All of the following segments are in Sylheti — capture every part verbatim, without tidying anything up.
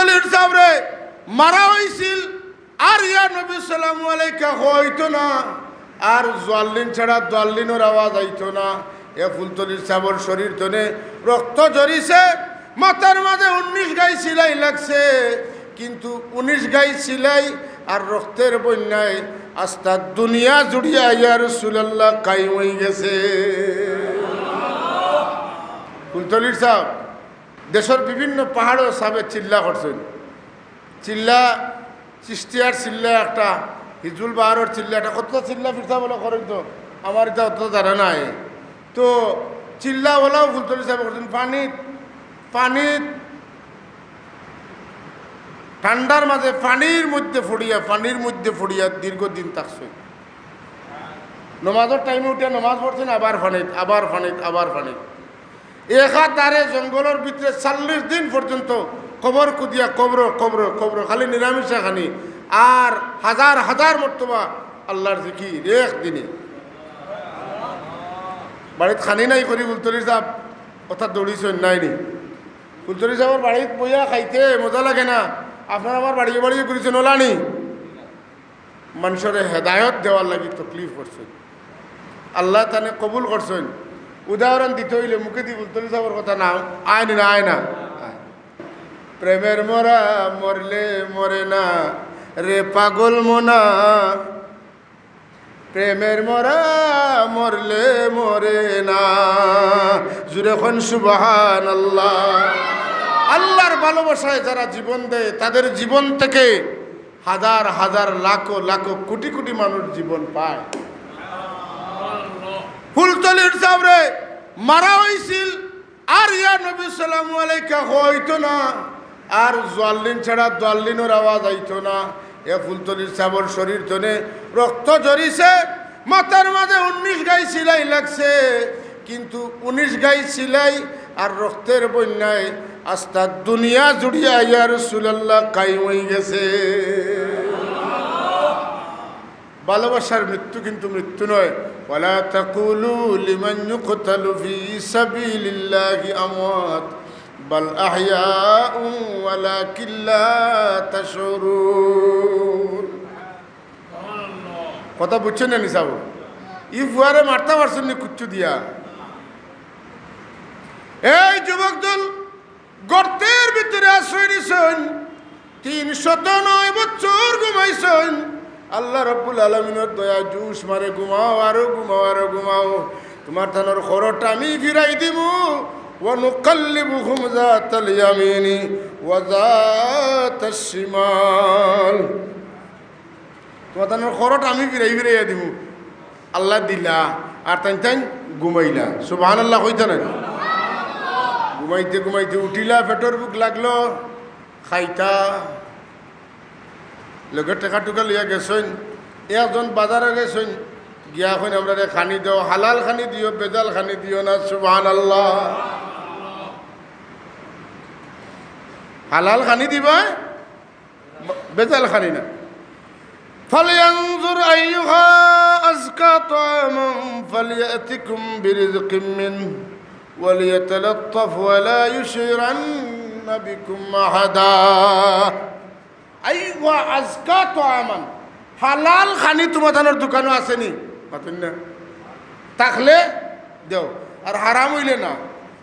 ফুলতলির সাবরে মারা অইছিল, আর ইয়া নবী সালামু আলাইকা কওয়া অইতো না, আর জোয়াল্লিন ছাড়া দোয়াল্লিনর আওয়াজ আইতো না। এ ফুলতলির সাবর শরীর তনে রক্ত ঝরিছে, মাথার মাঝে উনিশ গাই সিলাই লাগছে, কিন্তু উনিশ গাই সিলাই আর রক্তর বন্যায় আস্তা দুনিয়া জুড়িয়া ইয়া রাসূলুল্লাহ কায়েম অইগেছে। ফুলতলির সাব দেশর বিভিন্ন পাহাড়ো সাবে চিল্লা করছইন। চিল্লা, চিশতিয়ার চিল্লা একটা, হিজবুল বাহারর চিল্লা একটা, কততা চিল্লা ফিরতা বলে করইন তো, আমার ইতা অততা জানা নাই। তো চিল্লা ওলাও ফুলতলি সাবে করছইন। পানিত, পানিত, ঠান্ডার মাঝে পানির মধ্যে পড়িয়া, পানির মধ্যে পড়িয়া দীর্ঘদিন থাকছইন। নমাজর টাইমে উঠিয়া নমাজ পড়ছইন, আবার পানিত, আবার পানিত, আবার পানিত। একাধারে জঙ্গলর ভিতরে চল্লিশ দিন পর্যন্ত কবর খুদিয়া কবর, কবর, কবর, খালি নিরামিষা খানি, আর হাজার হাজার মর্তবা আল্লাহর জিকির একদিনে। বাড়িত খানি নাই করি ফুলতলি সাব অর্থাৎ দৌড়িছইন নাইনি। ফুলতলি সাবর বাড়িত বইয়া খাইতে মজা লাগে না, আপনারা আমার বাড়িয়ে বাড়িয়ে ঘুরিছইন ওলানি। মানষরে হেদায়ত দেওয়ার লাগি তকলিফ করছইন, আল্লায় তানে কবুল করছইন। উদাহরণ দিতে অইলে মুখেদি ফুলতলি সাবর কথা না, আয় নি না, আয় না। প্রেমের মরা মরলে মরে না রে পাগল মনা, প্রেমের মরা মরলে মরে না। জুরে কইন সুবহানাল্লাহ। আল্লাহর ভালোবাসায় যারা জীবন দেয়, তাদের জীবন থেকে হাজার হাজার, লাখো লাখো, কোটি কোটি মানুষ জীবন পায়। ফুলতলির সাবরে মারা অইছিল, আর ইয়া নবী সালামু আলাইকা কওয়া অইতো না, আর জোয়াল্লিন ছাড়া দোয়াল্লিনর আওয়াজ আইতো না। এ ফুলতলির সাবর শরীর তনে রক্ত ঝরিছে, মাথার মাঝে উনিশ গাই সিলাই লাগছে, কিন্তু উনিশ গাই সিলাই আর রক্তর বন্যায় আস্তা দুনিয়া জুড়িয়া ইয়া রাসূলুল্লাহ কায়েম অইগেছে। ভালোবাসার মৃত্যু কিন্তু মৃত্যু নয়। ওয়ালা তাকুলু লিমান ইউকতালু ফি সাবিলিল্লাহি আমওয়াত, বাল আহইয়াউ ওয়ালাকিন লা তাশউরুন। কথা বুঝছইন না নি সাব? ই ফুয়ারে মারতা পারছইন নি কুচ্চু দিয়া? এই যুবক দল, গর্তের ভিতরে আশ্রয় নিছইন, তিনশত নয় বছর ঘুমাইছইন। আল্লাহ রাব্বুল আলামিনর দয়া জুশ মারে, ঘুমাও, আরো ঘুমাও, আরো ঘুমাও। তুমার তানর খরট আমি ফিরাই দিমু। ওয়া নুকাল্লিবুহুম যাতাল ইয়ামিনি ওয়া যাতাশ শিমাল। তুমার তানর খরট আমি ফিরাই ফিরাইয়া দিমু। আল্লায় দিলা, আর তাইন তাইন ঘুমাইলা। সুবহানাল্লাহ কইতা নায়? ঘুমাইতে ঘুমাইতে উঠিলা, পেটর ভুক লাগলো, খাইতা। লগে টেকা টুকা লইয়া গেছইন, একজন বাজারো গেছইন, গিয়া কইন, "আমরারে খানি দেও, হালাল খানি দিও, ভেজাল খানি দিও না।" সুবহানাল্লাহ। হালাল খানি দিবা, ভেজাল খানি না। فلينظر أيها أزكى طعاما فليأتكم برزق منه وليتلطف ولا يشعرن بكم أحدا। أيها أزكى طعاما, হালাল খানি তুমার তানর দোকানো আছে নি? মাতইন না। থাকলে দেও, আর হারাম অইলে না।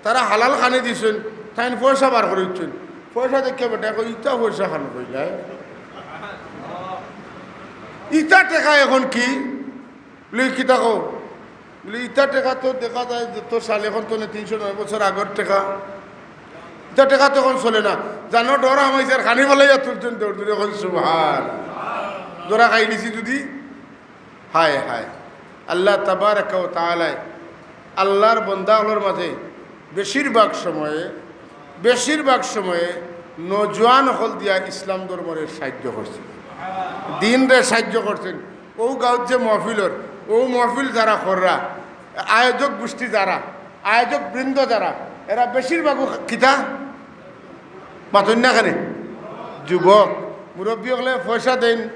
তারা হালাল খানি দিছইন, তাইন পয়সা বার করি দিছইন। পয়সা দেখিয়া বেটায় কয়, "ইতা পয়সা খান কইলায়? ইতা টেকা এখন কি?" বলে, "কিতা কও?" বলে, "ইতা টেকা তো দেখা যায় যত সাল, এখন তো না, তিনশো নয় বছর আগর টেকা। ইতা টেকা তো এখন চলে না।" জানো, ডর হামাইছে, আর খানি ফালাইয়া তুলছইন দৌড় দৌড়ি, এখন সুবহান। ধরা খাইলিছি যদি হায় হায়। আল্লাহ তাবারাকা ওয়া তাআলায় আল্লাহর বন্দা অকলর মাঝে বেশিরভাগ সময়ে, বেশিরভাগ সময়ে নওজোয়ান অকল দিয়া ইসলাম ধর্মরে সাহায্য করছইন, দিনরে সাহায্য করছইন। অউ গাঁওত যে মহফিলর, অউ মহফিল যারা কররা, আয়োজক গোষ্ঠী যারা, আয়োজক বৃন্দ যারা, এরা বেশিরভাগউ কিতা? মাতইন না কেনে? যুবক। মুরব্বি অকলে পয়সা দেইন,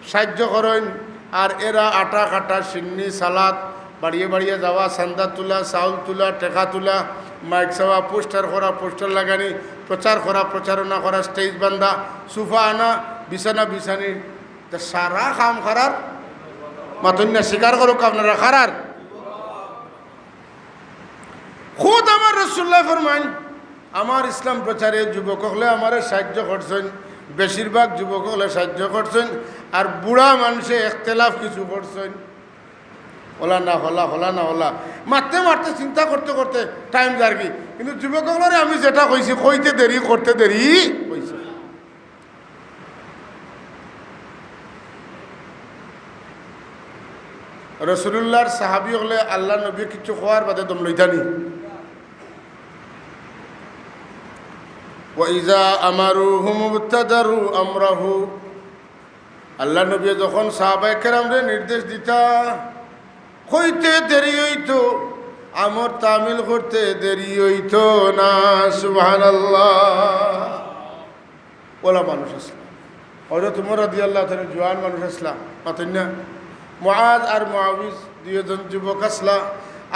সাহায্য করইন, আর এরা আটা কাটা, শিন্নি, সালাদ, বাড়িয়ে বাড়িয়ে যাওয়া, চান্দা তুলা, চাউল তুলা, টেকা তুলা, মাইক চাওয়া, পোস্টার করা, পোস্টার লাগানি, প্রচার করা, প্রচারণা করা, স্টেজ বান্ধা, সোফা আনা, বিছানা বিছানি, তে সারা কাম কারার। মাতইন না, স্বীকার করউক্কা আপনারা, কারার। খুদ আমার রাসুলুল্লায় ফরমাইন, আমার ইসলাম প্রচারে যুবক অকলে আমারে সাইয্য করছইন, বেশিরভাগ যুবক অকলে সাইয্য করছইন, আর বুড়া মানষে এখতেলাফ কিছু করছইন। অলা না অলা, অলা না অলা, মাততে মাততে, চিন্তা করতে করতে টাইম যারগি। কিন্তু যুবক অকলরে আমি যেটা কইছি, কইতে দেরি, করতে দেরি অইছে। রাসুলুল্লাহর সাহাবী অকলে আল্লাহর নবীয়ে কিচ্ছু কওয়ার বাদে দম লইতা নি। وإذا أمروهم ابتدروا أمره। আল্লাহর নবীয়ে যখন সাহাবায়ে কেরামরে নির্দেশ দিতা, কইতে দেরি অইতো, আমর তামিল করতে দেরি অইতো না। সুবহানাল্লাহ। অলা মানুষ আছলা। হযরত উমর রাদিয়াল্লাহু তাআলা জোয়ান মানুষ আছলা, মাতইন না? মুআজ আর মুআবিজ দুইজন যুবক আছলা।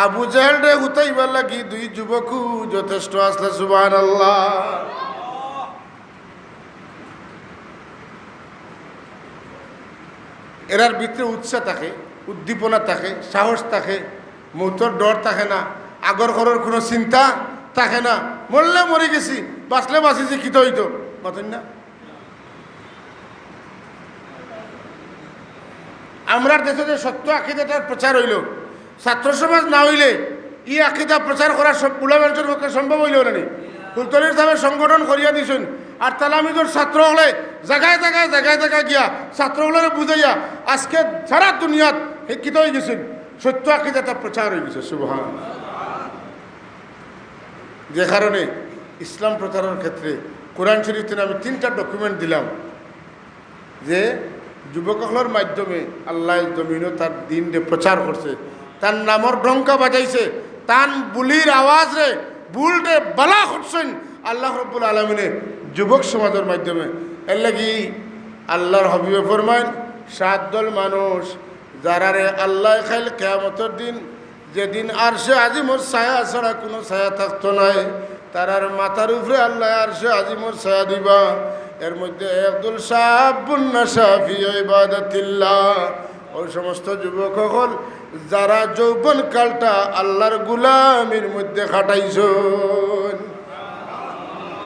আবু জেহেলরে হুতাইবার লাগি দুই যুবকউ যথেষ্ট আছলা। সুবহানাল্লাহ। এরার ভিতরে উৎসাহ থাকে, উদ্দীপনা থাকে, সাহস থাকে, মউতর ডর থাকে না, আগর করর কুনু চিন্তা থাকে না। মরলে মরি গেছি, বাঁচলে বাঁচিছি, কিতা অইতো? মাতইন না? আমরার দেশো যে সত্য আকিদাটার প্রচার অইলো, ছাত্র সমাজ না অইলে ই আকিদা প্রচার করা সব বুড়া মানষর পক্ষে সম্ভব অইলো না নি? ফুলতলির সাবে সংগঠন করিয়া দিছইন, আর তালামিজর ছাত্র অকলে জাগায় জাগায়, জাগায় জাগায় গিয়া ছাত্র অকলরে বুঝাইয়া আজকে সারা দুনিয়াত শিক্ষিত অইগেছইন, সত্য আকিদাটা প্রচার অইগেছে। সুবহান। যে কারণে ইসলাম প্রচারর ক্ষেত্রে কোরআন শরীফ থনে আমি তিনটা ডকুমেন্ট দিলাম, যে যুবক অকলর মাধ্যমে আল্লায় জমিনো তার দ্বীনরে প্রচার করছে, তার নামর ডঙ্কা বাজাইছে, তান বুলির আওয়াজরে, বুলরে বালা করছইন আল্লাহ রব্বুল আলামিনে যুবক সমাজর মাধ্যমে। এরলাগি আল্লাহর হাবিবে ফরমাইন, সাত দল মানুষ, যারারে আল্লায় কাইল কিয়ামতর দিন, যেদিন আরশে আজিমর ছায়া ছাড়া কুনু ছায়া থাকতো নায়, তারার মাথার উপরে আল্লায় আরশে আজিমর ছায়া দিবা। এর মধ্যে এক দল শাব্বুন নাশা ফি ইবাদাতিল্লাহ, অউ সমস্ত যুবক অকল যারা যৌবন কালটা আল্লাহর গুলামির মধ্যে কাটাইছো।